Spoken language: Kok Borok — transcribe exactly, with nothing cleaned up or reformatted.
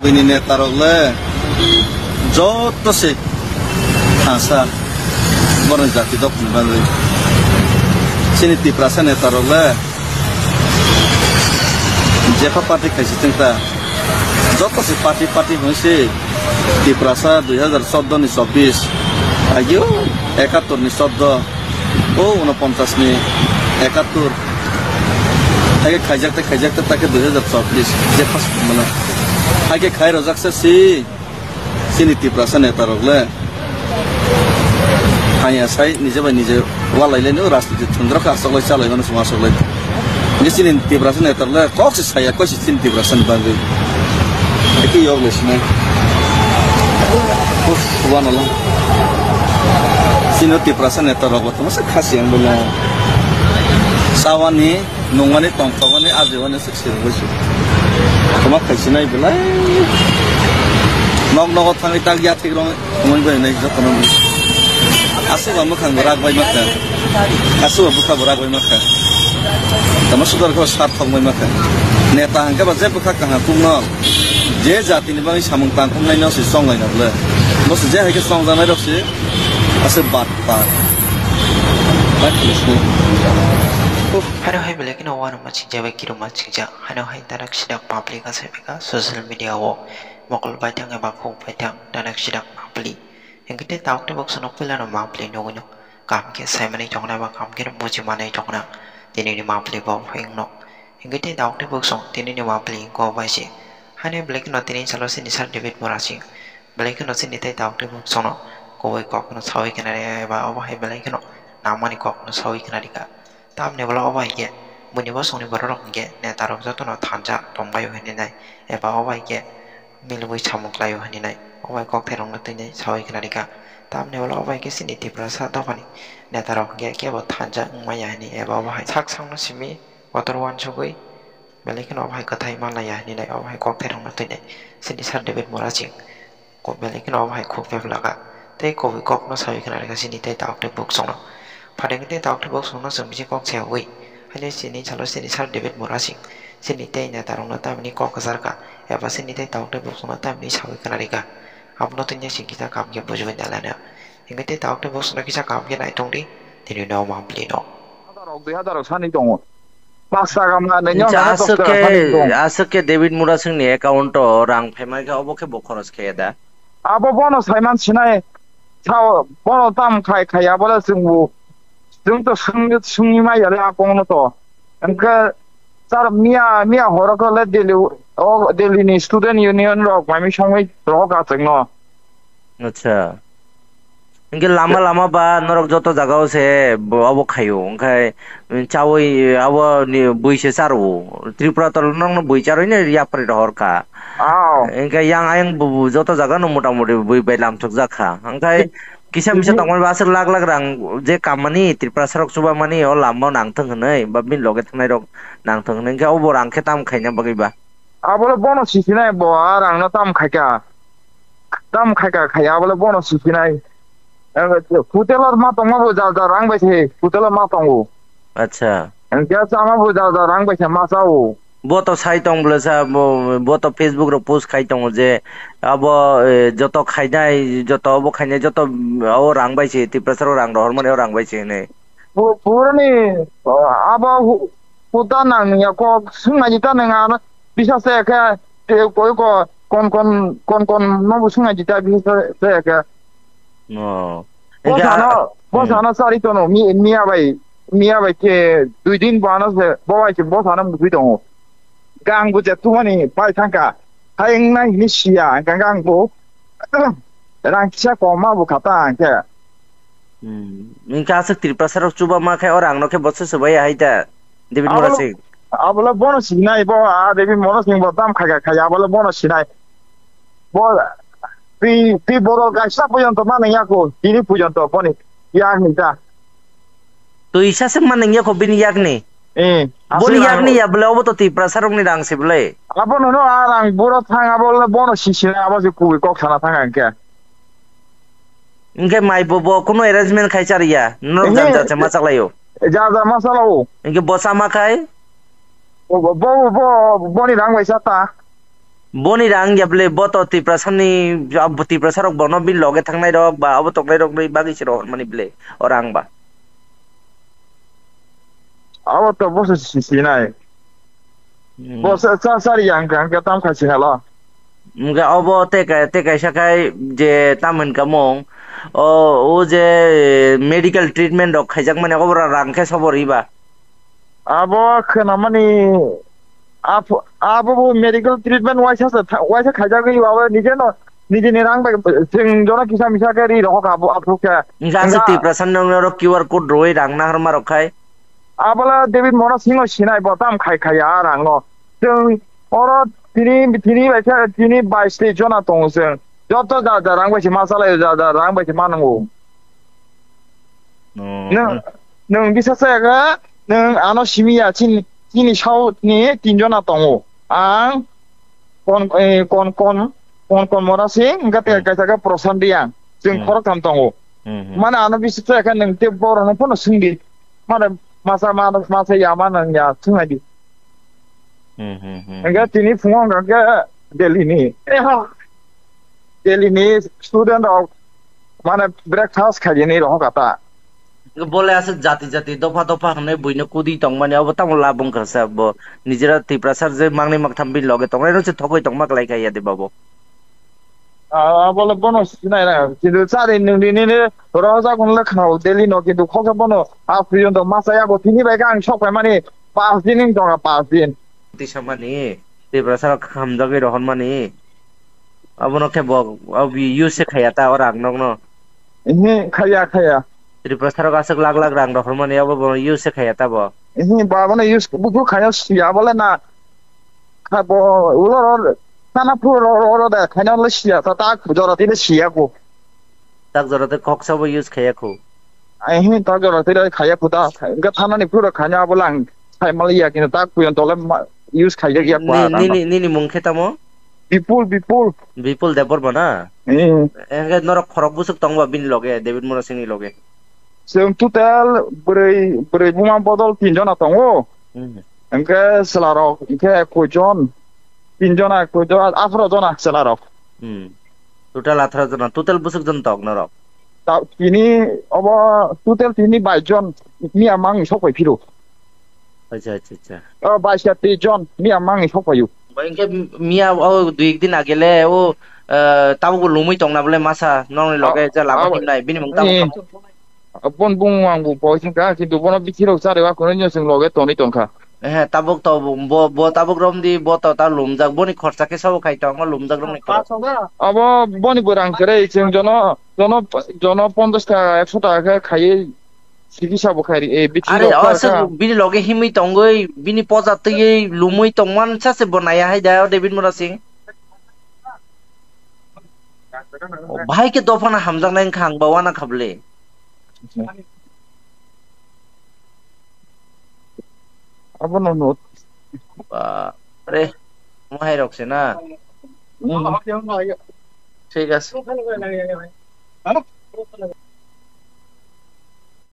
Chini netarok le joto se thangsa borokni jati dophani bagwi. Chini Tiprasa netarok le jepha party khaisi chwngkha. Joto se party party hwnwi se Tiprasa dui hazar chordo ni chobbish agio ekattor ni chordo. O unoponchas ni ekattor. Haikhe khaijak tei khaijak tei takhe dui hazar chobbish je first mano. Haikhe khai rojak se si chini Tiprasa netarok le. Hanya sai nije bai nije walai le no rajniti thwngdra kha aswk lai chalai mano suma aswk lai. Nge chini Tiprasa netarok le kok se saya kok se chini Tiprasa ni bagwi. Eki yok le sinai. Uf, wano la. Chini Tiprasa netarok Masa khasi ang belai. Sawani, nungmani, tongthokmani, ajibani swk sirwngwi se. Toma khaisinai belai. Nok nogo thangwi tak yathik rong wngwi bai nai jotono. Aswk ba mwkhang bo rak bai makha. Aswk ba bwkha bo rak bai makha. Tama sudar khe sarthok bai makha. Neta hangkhe ba je bwkha kaham kukno. Je jatini bagwi samung tangkuknai no se chonglaina bwle. Bo se je hai khe chongjaknai rok se. Aswk bat. Hano hai belai kheno uanama chingjak bai kirima chingjak. Hano hai tarak sidak public asai phaikha social media o mokol paithang eba khuk paithang tarak sidak mapli. Hingke tei tabuk tei boksono puilano mapli nugwino kaham khe saimanwi tongna ba kaham khe bujimanwi tongna tinini mapli bo wngno. Hingke tei tabuk tei boksong tinini mapli wngkha bai se. Hano belai kheno tini salo sini sir David Murasing. Belai kheno chini tei tabuk tei boksongno kubui kokno saui khna rikha eba obo hai belai kheno nangmani kokno saui khna rikha. Tamni bwla obo hai khe buini bosongni bororok hinkhe netarok jotono thanja tongbaio hinwi nai eba obo hai khe milwui samung khlaio hinwi nai obo hai kokthairokno twi nai saui khna rikha. Tamni bwla obo hai khe chini Tiprasa dophani netarok hinkhe kebo thanja wngmaya hinwi eba obo hai sak sakno simi kotor uansugui belai kheno obo hai kwthai manlaiya hinwi nai obo hai kokthairokno twi nai chini Sir David Murasing. Kok belai kheno obo hai khuk phepla kha. Tei kubui kokno saui khna rikha chini tei tabuk tei boksongno. Phaidi tei tabuk tei boksongno chwng bisi kok sayaui. Haino chini salo chini Sir David Murasing. Chini tei netarokno tamni kok kwchar kha. Eba chini tei tabuk tei boksongno tamni saui khna rikha. Abono tini chwng kisa kaham khe bujibai nai lana. Hingke tei tabuk tei boksongno kisa kaham khe nai tongdi. Tini no mapli no. Hajar rok, dui hajar rok sani tongo. Pash taka ma nini Ncha, hwnba aswk khe, aswk khe David Murasingni account o rang phaimai khe obo khe bo khoros khe da? Abo bono saiman sinai, sao, bono tam khai khai abole chwngbo, chwng to swngwi, swngwi maya le akongno to. Hwnkhe char miya, miya horo khe le Delhi, o Delhi ni student union rok mami songwi rohok achwngno. Acha. Hingke lama lama ba norok joto jaga o se bo-, obo khaio. Hingke chawi abo ni bui se charo. Tripura tol nokno bui charwi ni yapri rohor kha. Ao. Hingke yang ayang bu-, bu-, joto jaga no mota moti bui bai lamthok jak kha. Hingke kisa misa tongmani ba aswk lak lak rang je kammani Tripura sarok chuba mani o lama o nangthok hinwi ba bini loge thangnai rok nangthok hinwi hingke obo rang khe tam khaina bagwi ba. Abole bono sisinai bo a rangno tam khaika. Tam khaika khai abole bono sisinai. Hotel o ma tongma bo ja ja rang bai se hotel o ma tongo. Acha. Hingke chama bo ja ja rang bai se ma chao. Bo to sai tong bwle sa bo, bo to Facebook ro post khai tongo je abo, eh, joto khainai joto obo khainai joto o rang bai se Tiprasa rok rang rohor mani o rang bai se hinwi. Pu-, purani, uh, abo hu-, huta nang ya kok sung nai ta nang ano bisa se khe te koi ko kon kon kon kon no bu sung nai ta bisa se khe. No. Bo sano, bo sano sari tono mi, miya bai, miya bai ke dui din bo ano se bo bai ke bo sano mugui tongo. Gang bo je tumani pai thangka. Hai wng nai hini siya, hingka khe ang bo rang kisa koma bo khata hingke. Hmm. Hingke aswk Tiprasa rok chuba ma khe o rang no khe bo se sobai ya hai ta. David Murasing. Abole bono sinai bo, a David Murasing bo tam khaika khai, abole bono sinai. Bo, pi, pi boro kaisa pujonto mani yako, tini pujonto boni yak ni ta. Twi sa se mani yako bini yak ni. Eh, boni aswk yak ni ya bole obo to Tiprasa rok ni rang se bole. Abo nono a rang boro thang abo le bono sisina abo se kubui kok sana thang ang khe. Hingke mai bo, bo kuno arrangement khai chariya. Norok jang jang se ma chaklaio. Ja ja ma chalao. Hingke bo sama khai. Bo, bo, bo, bo, boni rang bai sa ta. Boni rang ya bwle, bo to Tiprasani, abo Tiprasa rok bono bini loge thangnai rok ba abo tongnai rok ni bagwi se rohor mani bwle o rang ba. Abo to bo se si-, sinai. Hmm. Bo se cha sari yang kang ke tam khai sinalo. Hingke obo tei kai-, tei kaisa khai je tam hinka mung, o, o je medical treatment rok khaijak mani obo ra-, rang khe sobo riba. Abo khwnamani ap-, abo bo medical treatment waisa se tha-, waisa khaijagwi abo nijeno, nijeni rang bai chwng jono kisa misa khe ri rohok abo, abo khe. Hingke aswk Hingke Tiprasa nokni oro Q R code rwui rang naharma rok khai. Abola David Mona Singh no sinai bo tam khai khai ya rang no. Chwng oro tini, tini bai khe tini bais tei jona tongo chwng. Joto ja ja rang bai se ma chalai, ja ja rang bai se ma nango. Oh. Nwng, nwng bisa chaya kha, nwng ano simi ya, chini, chini South ni tin jona tongo. Ang kon, eh, kon, kon, kon, kon mora sing, hingke te Hmm. kaisa khe Prasant Riyang. Chwng Hmm. khoroktham tongo. Hmm, hmm. Mane ano bisa chaya kha nwng te borok no phano swngdi. Mane masa, ma-, masa ya ma nwng ya swngnaidi. Hmm, hmm, hmm, Hingke hmm. tini phungo hingke Delhi ni. Delhi ni student rok mane breakfast khaiyani rohok ata. Bole aswk jati jati dopha dopha hwnwi buino kudi tongmani obo tamo labung kha sa bo nijera Tiprasa je mangni maktham bini loge tongnai rok se thogwi tongma kwlai kha ya de babo. Ah, bole bono sinai na kintu chari nungni nini rohojak wngla khao Delhi no kintu khoksa bono a puyon to masa yago tini bai kha ang sok pai mani pas din wng tonga pas din. Tisamani Tiprasa rok hamjagwi rohormani. Abono khe bo, o bi use se khaya ta o rang nokno. Ehe, khaya, khaya. Tripura sarok aswk lak lak rang rohormani abo bo use se khaya ta bo. Ehe, bo abono use buphuru khaya siya bole na. Kha bo ulo ro, sana phuru ro, ro, ro de khaina le siya ta, ta jora tile siya ko. Tak jora te khoksa bo use khaya khu. Ehe, ta jora tile khaya khu ta. Ga thana ni phuru khanya abo lang. Khai mal ya kintu tak puyon tole ma, use khaya ya kwa Ni, rang no. Nini, nini mung khe tamo? Bipul, Bipul. Bipul Debbarma na? Hmm. Hingke norok khorok bwswk tongba bini loge, David Murasingni loge? Chwng total bwrwi, bwrwi buma bodol tin jona tongo. Hmm. Hingke chwlarok hingke koi jon? Tin jona, koi jon? Atharo jona chwlarok. Hmm. Total atharo jona. Total bwswk jon tok norok? Ta-, tini obo total tini bais jon miya mangni sok pai phiro. Acha, acha, acha. O, bais ya tris jon miya mangni sok paio. Bo hingke miya o dui ek din agele o, eh, tabuk bo lumui tongna bole masa nongni loge je lama himnai bini mung tabuk tamo? Bon bung ang bo poi singka kintu bono bithi rok chari wa kono nyo sing loge toni tongkha. Eh, tabuk to bo, bo tabuk romdi bo to ta lumjak boni khorsa khe sabo khai tongo lumjak rokni khorsa. Abo boni bo rang kwrwi chwng jono, jono, jono ponchash taka ekso taka khe khaiwi. Sigi sabo khairi, eh, bithi Are, rok o kha aswk kha. Bini loge himwi tongwi, bini poja twiwi, lumwi tongman sa se bo naiya hai da, o David Murasing. O, bahai khe dophano hamjaknai wngkha ang ba wana kha bwle. Abono no. Ba, re, mo hai rok se na. Hmm. Thik ase.